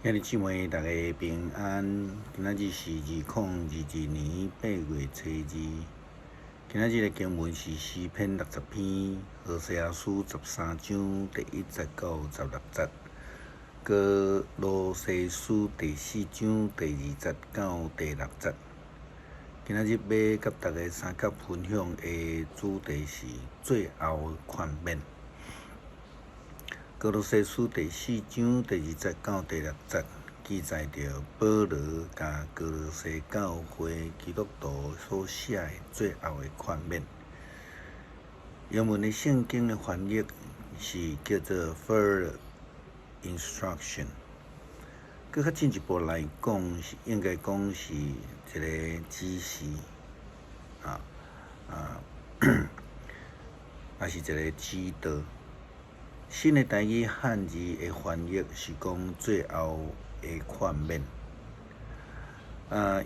兄弟姊妹，大家平安。今仔日是2022年8月初二。今仔日的經文是詩篇60篇，何西阿書13章第1節到16節，歌羅西書第4章第2節到第6節。今仔日欲佮大家相佮分享的主題是最後勸勉。歌羅西書第4章第2節到第6節記載著保羅共歌羅西教會基督徒所寫的最後的勸勉。英文的聖經的翻譯是叫做 Further Instruction，閣較進一步來講，是應該講是一个指示，抑是一个指導。新的台語漢字的翻譯是講最後的勸勉。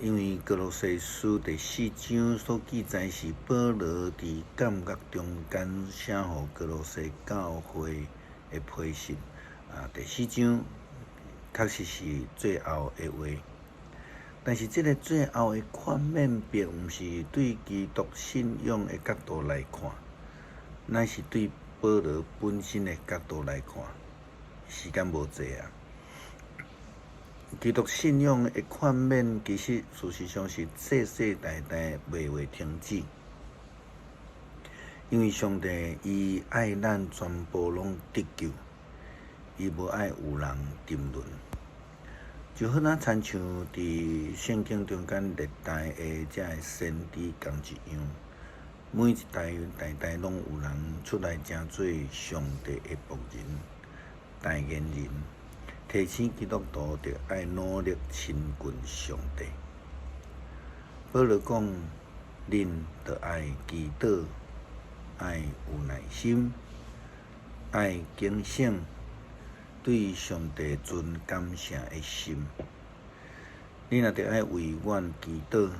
因為歌羅西書第四章所記載是保羅佇監獄中間寫予歌羅西教會的批信。第四章確實是最後的話。但是這个最後的勸勉，並毋是對基督信仰的角度來看，乃是對保羅本身的角度來看。時間無濟啊！基督信仰的勸勉，其實事實上是世世代代袂會停止，因為上帝伊愛咱全部攏得救，伊無愛有人沉淪。就好若親像佇聖經中間歷代的這个先知仝一樣。每一代代代攏有人出來成做上帝的僕人、代言人，提醒基督徒著愛努力親近上帝。保羅講：恁著愛祈禱，愛有耐心，愛警醒，對上帝存感謝的心。恁也著愛為阮祈禱。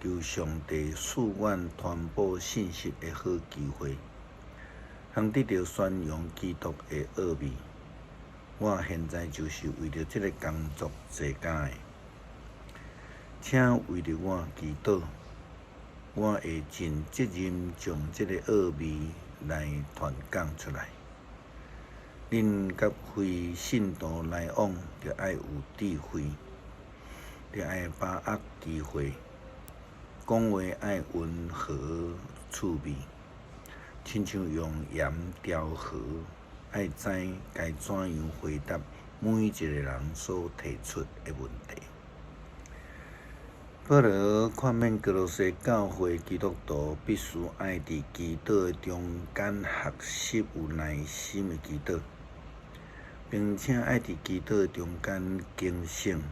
求上帝賜阮傳播信息的好機會，通得著宣揚基督的奧秘。我現在就是為著這个工作坐監的，請為著我祈禱，我會盡責任將這个奧秘來傳講出來。恁佮非信徒來往，著愛有智慧，著愛把握機會。講話愛溫和趣味，親像用鹽調和，愛知該怎樣回答每一个人所提出的問題。保羅勸勉歌羅西教會基督徒，必須愛佇祈禱的中間學習有耐心的祈禱，並且愛佇祈禱的中間警醒，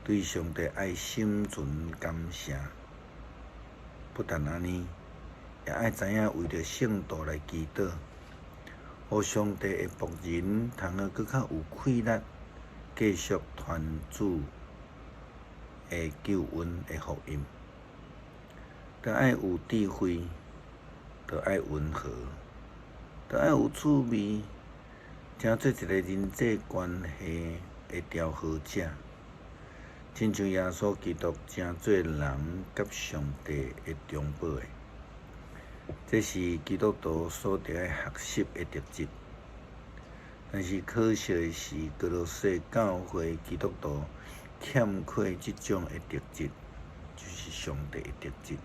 對上帝愛心存感謝。不但按呢，也愛知影為著聖徒來祈禱，予上帝的僕人通好閣較有氣力，繼續傳主的救恩的福音。著愛有智慧，著愛溫和，著愛有趣味，成做一个人際關係的調和者。親像耶穌基督成做人佮上帝的中保的，這是基督徒所著愛學習的特質。但是可惜的是，歌羅西教會基督徒欠缺這種的特質，就是上帝的特質。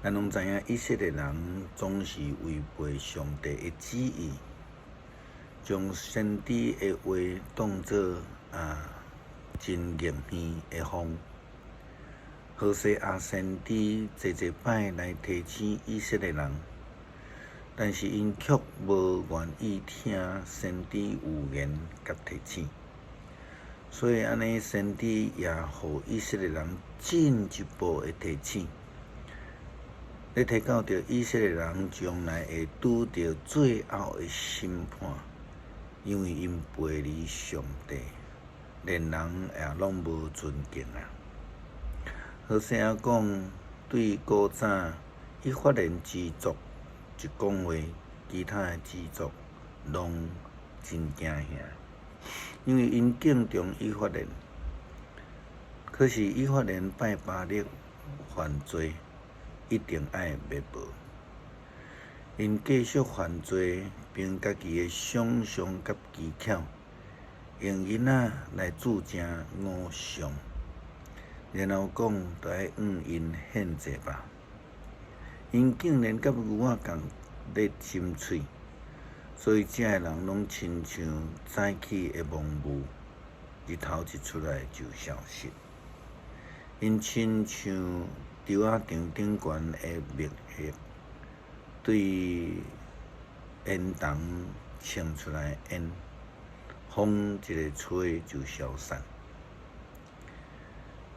咱攏知影，以色列人總是違背上帝的旨意，將先知的話當做真硬耳的風。何西阿先知濟濟擺來提醒以色列人，但是𪜶卻無願意聽先知預言佮提醒，所以按呢，先知也予以色列人進一步的提醒，咧提到著以色列人將來會拄著最後的審判，因為𪜶背離上帝。連人也攏無尊敬啊！何西阿講，對古早以法蓮支族一講話，其他的支族攏真驚嚇。因為𪜶敬重以法蓮，可是以法蓮拜巴力犯罪，一定愛滅無。𪜶繼續犯罪，憑家己的想像佮技巧，用囡仔來鑄成偶像，然後講著愛向𪜶獻祭吧。𪜶竟然佮牛仔仝咧親喙，所以遮的人攏親像早起的濃霧，日頭一出來就消失。𪜶親像稻仔場頂懸的麥葉，對煙囪衝出來的煙，風一个吹就消散。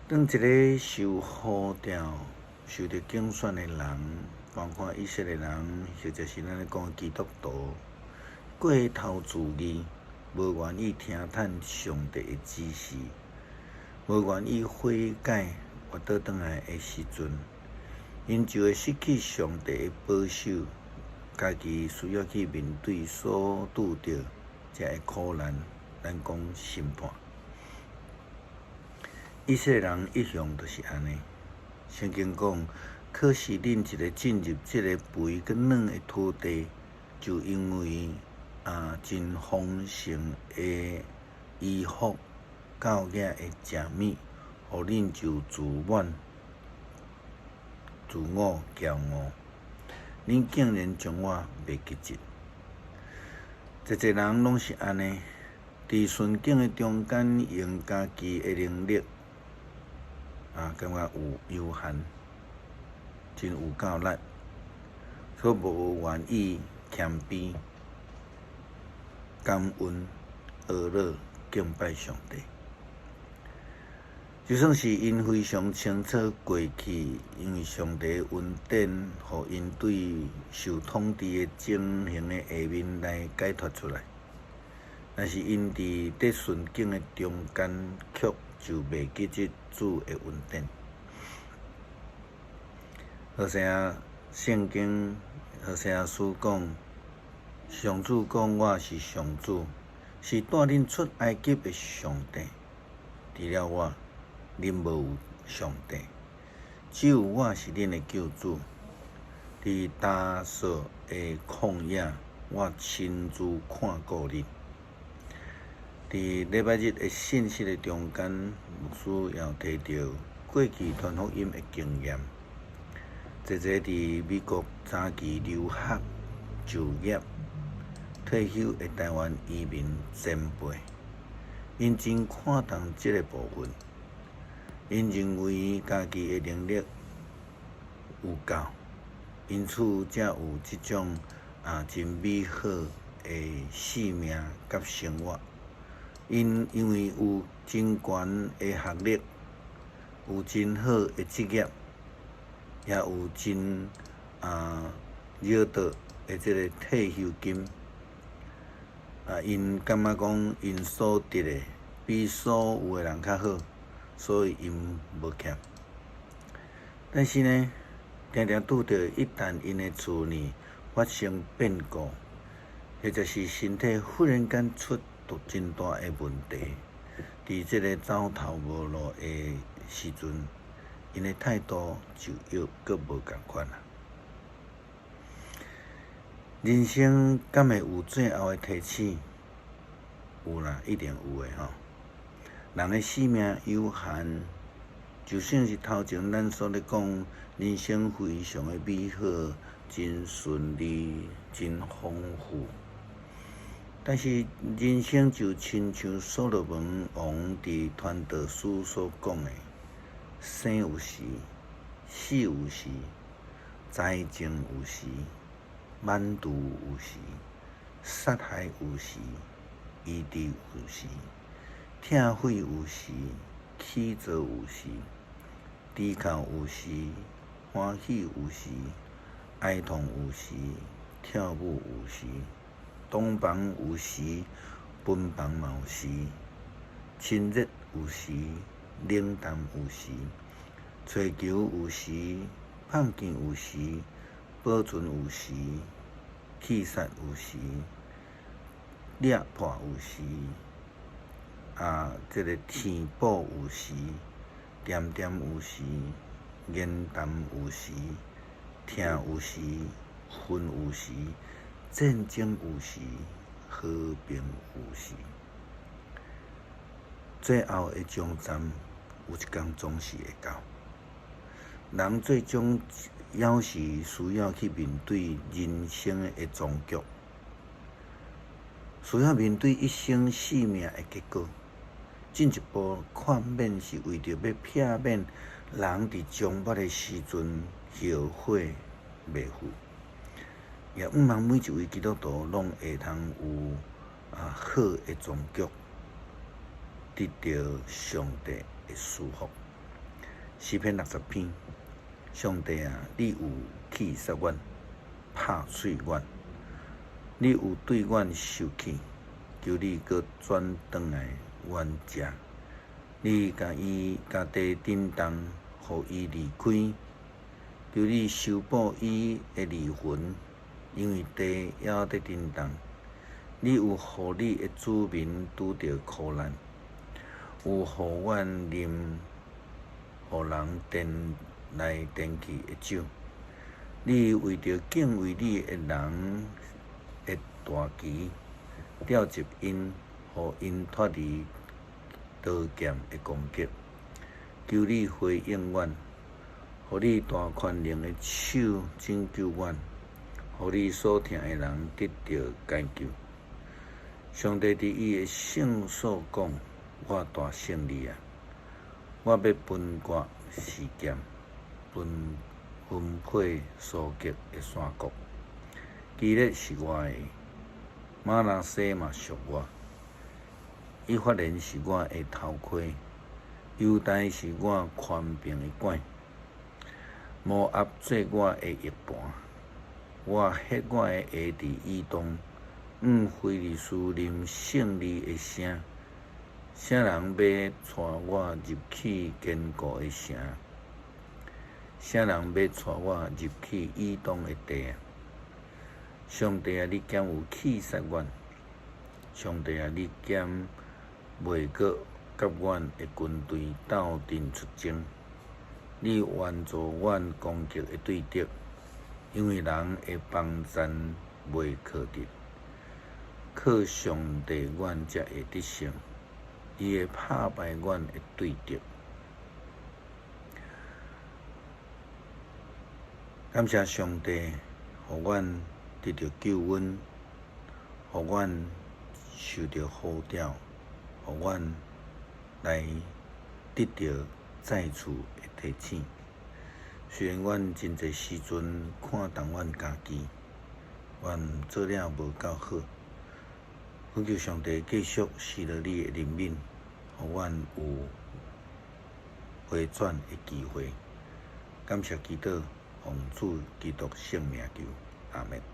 當一个受呼召、受著揀選的人，包括以色列人，或者是咱咧講基督徒，過頭自義，無願意聽趁上帝的指示，無願意悔改，活倒轉來的時陣，𪜶就會失去上帝的保守，家己需要去面對所拄著這个苦難，咱講審判。以色列人一向就是按呢。聖經講，可是恁一个進入這个肥閣軟的土地，就因為真豐盛的衣服、狗仔的食物，予恁就自滿、自我驕傲，恁竟然將我袂記得。濟濟人攏是按呢，佇順境的中間，用家己的能力，感覺有有限，真有夠力，卻無願意謙卑、感恩、呵咾、敬拜上帝。就算是𪜶非常清楚過去，因為上帝恩典，予𪜶對受統治的情形的下面來解脫出來，但是𪜶佇佇順境的中間，卻就袂記得主的恩典。何西阿聖經何西阿書講，上主講，我是上主，是帶恁出埃及的上帝。除了我，恁無有上帝，只有我是恁的救主。佇大雪的曠野，我親自看顧恁。佇禮拜日的信息的中間，牧師也有提著過去傳福音的經驗。濟濟佇美國早期留學、就業、退休的台灣移民前輩，𪜶真看重這个部分。𪜶認為家己的能力有夠，因此才有這種真美好的生命佮生活。𪜶因為有真懸的學歷，有真好的職業，也有真惹得的這个退休金。𪜶感覺講𪜶所得的比所有的人較好，所以𪜶無欠。但是呢，定定拄著一旦𪜶的厝內發生變故，或者是身體忽然間出真大的問題，佇這个走投無路的時陣，𪜶的態度就又閣無仝款啊。人生敢會有最後的提醒？有啦，一定有的吼。人的生命有限，就算是頭前咱所咧講，人生非常的美好，真順利，真豐富。但是人生就親像所羅門王佇傳道書所講的：生有時，死有時，栽種有時，挽除有時，殺害有時，醫治有時，拆毀有時，起造有時，低哭有時，歡喜有時，哀痛有時，跳舞有時，洞房有時，分房嘛有時，親熱有時，冷淡有時，揣求有時，放棄有時，保存有時，棄殺有時，掠破有時，啊，這个填補有時，恬恬有時，言談有時，疼有時，恨有時，戰爭有時，和平有時。最後的終站，有一工總是會到。人最終猶是需要去面對人生的終局，需要面對一生性命的結果。進一步勸勉是為著欲避免人佇終末的時陣後悔袂赴。也向望每一位基督徒攏會通有好的終局，得著上帝的賜福。詩篇60篇，上帝啊，你有氣殺阮，拍碎阮，你有對阮受氣，求你閣轉轉來阮遮。你共伊共地震動，予伊離開，求你修補伊的離痕，因為地猶佇震動。你有予你的子民拄著苦難，有予阮啉予人顛來顛去的酒。你為著敬畏你的人的大旗，召集𪜶，予𪜶脫離刀劍的攻擊。求你回應阮，予你大權能的手拯救阮，予你所疼的人得著解救。上帝佇伊的聖所講：我大勝利啊！我欲分割示劍，分配書結的山谷。基列是我的，瑪拿西嘛屬我。以法蓮是我的頭盔，猶大是我權柄的拐。摩押做我的翼盤，我歇我的鞋佇以東，向非利士人勝利的聲。啥人欲帶我入去堅固的城？啥人欲帶我入去以東的地啊？上帝啊，你敢有氣殺阮？上帝啊，你敢袂閣佮阮的軍隊鬥陣出征？你援助阮攻擊的對敵，因為人的幫贊袂靠得，靠上帝阮才會得勝。伊會拍敗阮的對敵。感謝上帝，予阮得著救恩，予阮受著呼召，予阮來得著再次的提醒。雖然阮真濟時陣看重阮家己，阮做了無夠好。懇求上帝繼續賜予你的憐憫，予阮有回轉的機會。感謝祈禱，奉主基督聖名求，阿們。